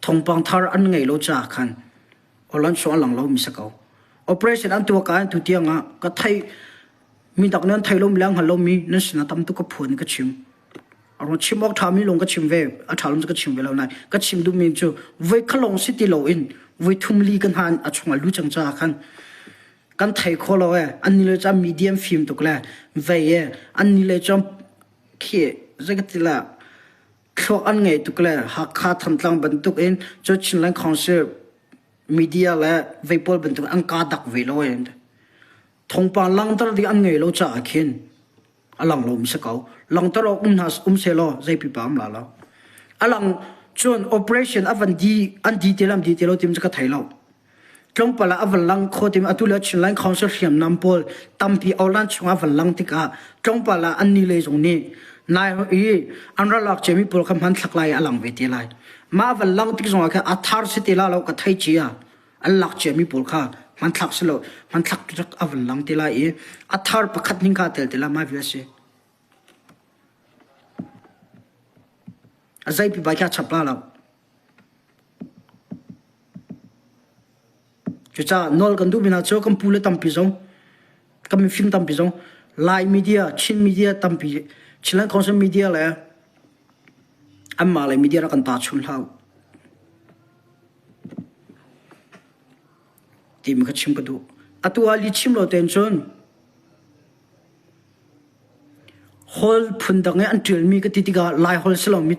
thawngpang thar an ngei lo caah khan Holland sung a lang lomi si ko. Operation an tuah ka tu tiang ah ka thei mi dak nan thei lomi le hngal lomi nan sinah tam tuk ka phuan ka chim. Aro chim awk ṭha mi lung ka chim ve a ṭha lung ka chim ve lo nai ka chim duhmi cu voi khalong si ti lo in voi thum li kan han a chungah lu cang caah khan kan thei kho lo e an ni le cam medium fim tuk le vei e an ni le cam khi zeikatila thluak an ngei tuk le Hakha Thantlang bantuk in cu Chinland Council media le vei pawl bantuk an ka dak ve lo in thongpang langter ding an ngei lo caah khin a lang lo um si ko langter awk um hna um se law zei pipa um la lo a lang cun operation a van di an di te lam di te lo tim cu ka thei lo Tlawmpal ah a van lang kho timi atu le Chinland Council hriamnam pawl tampi Orlan chungah van lang tikah tlawmpal ah annih lei zong nih nai i an ralak ciami pawl kha hmanthlak lai a lang ve te lai. Mah van lang tik zongah khan a thar si te la lo ka thei cia an lak ciami pawl kha hmanthlak si lo hmanthlak rak a van lang te lai i a thar pakhat ning kha tel te la mai vial si. A zeipi bai kha chap la lo. Cucaah nawl kan duhmi hna cu kan pule tampi zong, kan mifim tampi zong, Lai media, Chin media tampi, Chinland Council media le anmah lei media rak kan tahchun hlah u. Timi kha chim ka duh. Atu ah li chim lo tein cun Holh phundang i an ṭialmi ka ti tikah Laiholh si lomi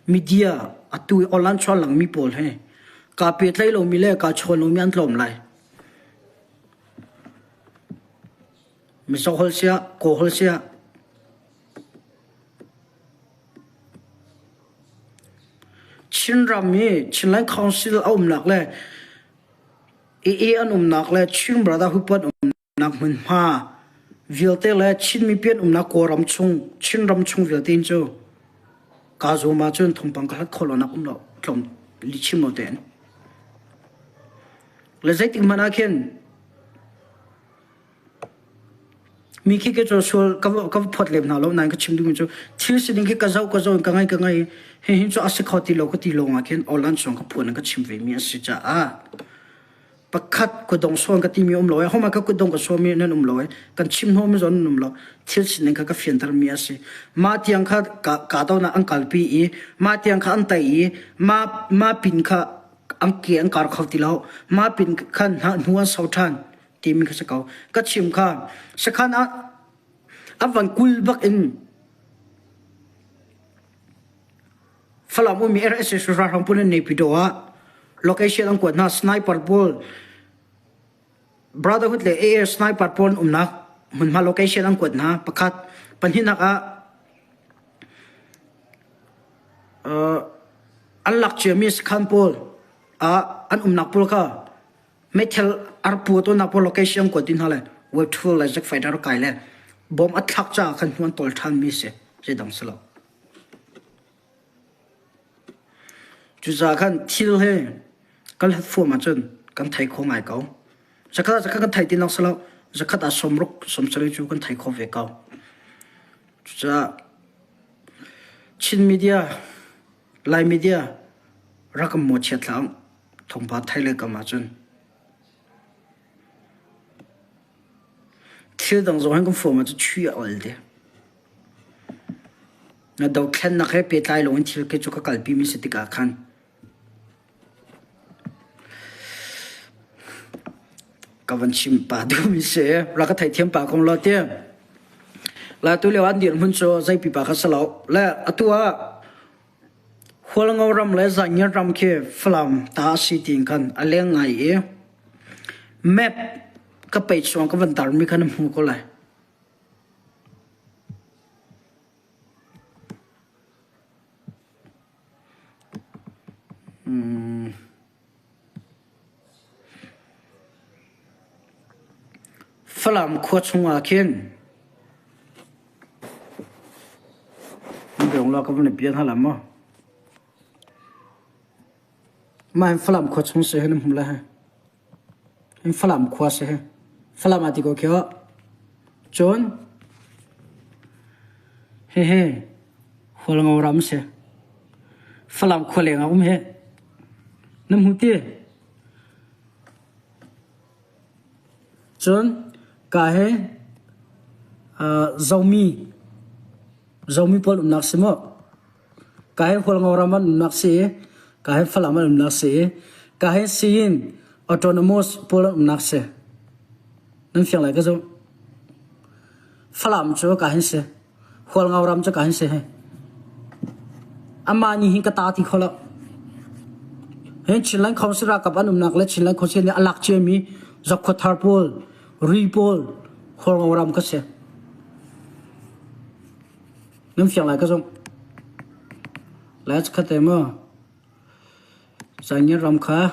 media atu i online chuah langmi pawl hi kaa pehtlaih lomi le kaa chawn lomi an tlawm lai. Mizo holh siah, Kawl holh siah Chinram i Chinland Council a umnak le AA an umnak le Chin Brotherhood an umnak nak hmunhma vialte le Chin mipi an umnak Kawlram chung Chinram chung vialte in cu kaa zum ahcun thawngpang ka hlat kho lo nak um lo tlawm li chim lo tein le zeitik hmanh ah khin mi khi ke cu sual ka ka phot lem hna lo nain ka chim duhmi cu thil sining khi ka zoh ka zoh ka ngai ka ngai hihin cu a si kho ti lo ka ti lawng ah khin online song ka phuan ka chim ve mi a si caah Pakhat kutdong sawn ka timi um lo i homa ka kutdong ka sawmi nan um lo i kan chim hnawmi zon nan um lo thil sining kha ka fianter mi a si. Mah tiang kha ka kahdohnak an kalpi i mah tiang kha an tei i mah mah pin kha an ke an kar kho ti lo mah pin khan hnu an so ṭhan timi kha si ko. Ka chim kha sakhan ah a van kul bak in Falam ummi RSS ralhrang pawl in Naypyidaw ah location an kuat hna sniper pawl Brotherhood le AA sniper pawl an umnak hmunhma location an kuat hna pakhat pahnihnak ah An lak ciami sakhan pawl ah an umnak pawl kha meithal arpu a tawnnak pawl location an kuat dih hna le web le jet fighter kai le bom a thlak caah khan hnu an tawl ṭhanmi si zeidang si lo. Cucaah khan thil hi kan hlat fuam ahcun kan thei kho ngai ko. Zakhat ah zakhat kan thei ti nak si lo. Zakhat ah sawmruk sawmsarih cu kan thei kho ve ko. Cucaah Chin media, Lai media rak kan mawhchiat hlah u. Thawngpang thei le kam ahcun. Thil dang zong hin kan fuam ahcun chui a ol te. Na dothlennak he pehtlai loin thil khi cu ka kalpimi si tikah khan ka van chim pa duhmi si. Rak ka theithiam pa kong law ti. La tu lio an dirhmun cu zei pipa kha si lo. Le atu ah Hualngo ram le Zangiat ram khi Falam ta a si tiin khan a leng ngai i map ka pei chuang ka van tarmi kha na hmu ko lai. Falam khua chungah khin ka van i pian hna lai maw? Mah hin Falam khua chung si hi na hmu lai hi. Hin Falam khua si hi. Falam ah ti ko khi Cun hihi Hualngo ram si. Falam khua leng ah um hi. Na hmu ti? Cun ka hi Zomi Zomi pawl umnak si maw? Ka hi Hualngo ram an umnak si i ka hi Falam an umnak si i ka hi Siyin Autonomous pawl an umnak si. Nan fiang lai ka zumh. Falam cu ka hin si. Hualngo ram cu ka hin si hi. Amah nih hin ka ta ti kho lo. Hin Chinland Council ralkap an umnak le Chinland Council nih a lak ciami Zokhua pawl, Ri pawl, Hualngo ram ka si. Nan fiang lai ka zumh. Let's khat mu. Sangir ram kha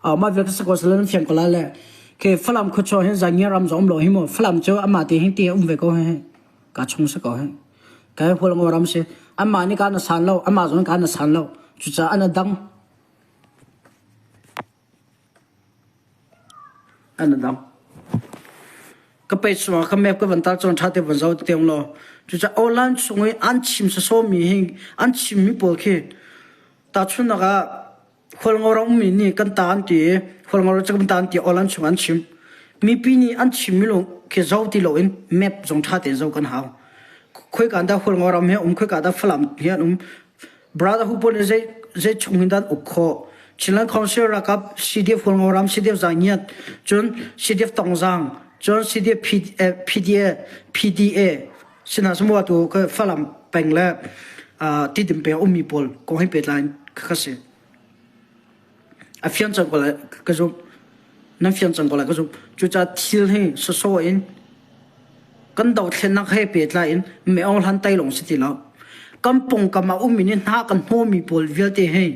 Mah vialte si ko seh nan fiang ko lai le khi Falam khuachuah hin Zangiar ram zong um lo hi mu Falam cu amah te hin ti um ve ko hi ka chung si ko hi kai Hualngo ram si amah nih ka na san lo amah zong ka na san lo cucaah an a dang An a dang. Ka pei chungah ka map ka van tar cun ṭha te van zoh te law. Cucaah online chung i an chim sawsawmi hi an chimmi pawl khi tahchunhnak ah Hualngo ram ummi nih kan ta an ti i Hualngo ram cu kan ta an ti online chung an chim. Mipi nih an chimmi lawng khi zoh ti loin map zong ṭha tein zoh kan hau. Khoika dah Hualngo ram hi a um, khoika dah Falam hi an um, Brotherhood pawl nih zei zei chung hin dah an uk khawh? Chinland Council ralkap CDF Hualngo ram CDF Zangiat cun CDF Tongzang cun CDF PDA PDA sinah semua tu ka Falam peng le Tidim peng ummi pawl kong he pehtlai kha si. A fian cang ko lai ka zumh. Nan fian cang ko lai ka zumh. Cucaah thil hi sawsawh in kan dothlennak he pehtlai in meong hlan tai lawng si ti lo. Kan pawngkam ah ummi nih hna kan hnawmi pawl vialte hi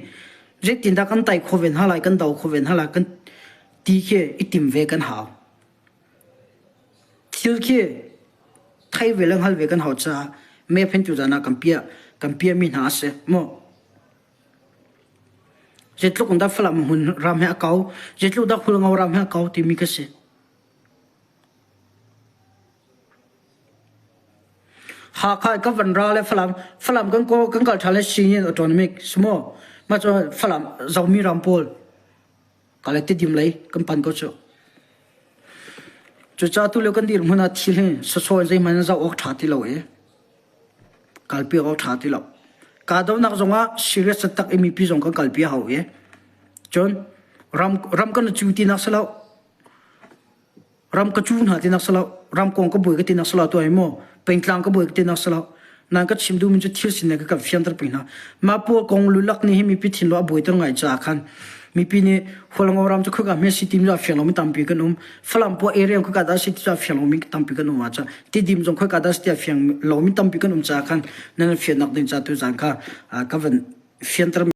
zeitindah kan tai kho ve hna lai, kan do kho ve hna lai kan ti khi i tim ve kan hau. Thil khi thei ve le hngal ve kan hau caah map hin tuzaan ah kan piah kan piahmi hna a si mu. Zeitluk in dah Falam hmun ram hi a kau, zeitluk dah Hualngo ram hi a kau timi ka si. Hakha ka van ra le Falam Falam kan ko kan kal tha le Sinin autonomic sumo ma cu Falam Zomi ram pawl ka le tidim lei kan pan ko cu. Cucaah tu lio kan dir hmun ah thil hi sasaw in zeihmanh zoh awk ṭha ti lo i kalpi awk ṭha ti lo. Kahdohnak zongah serious taktak i mipi zong kan kalpi a hau i cun ram ram kan cu tinak si lo ram ka cu hna tinak si lo ram kong ka buai ka tinak si lo tuah hi mu pengtlang ka buai ka tinak si lo nan ka chim duhmi cu thil sining ka kan fianter peng hna mah pawl kong lulak nih hi mipi thinlung a buaiter ngai caah khan. Mipi nih Hualngo ram cu khoika hme si tim cu a fiang lomi tampi kan um. Falam pua area khoika dah si ti cu a fiang lomi tampi kan um ah cun Tidim zong khoika dah si ti a fiang lomi tampi kan um caah khan nan fiannak ding ca tu zan kha ka van fianter.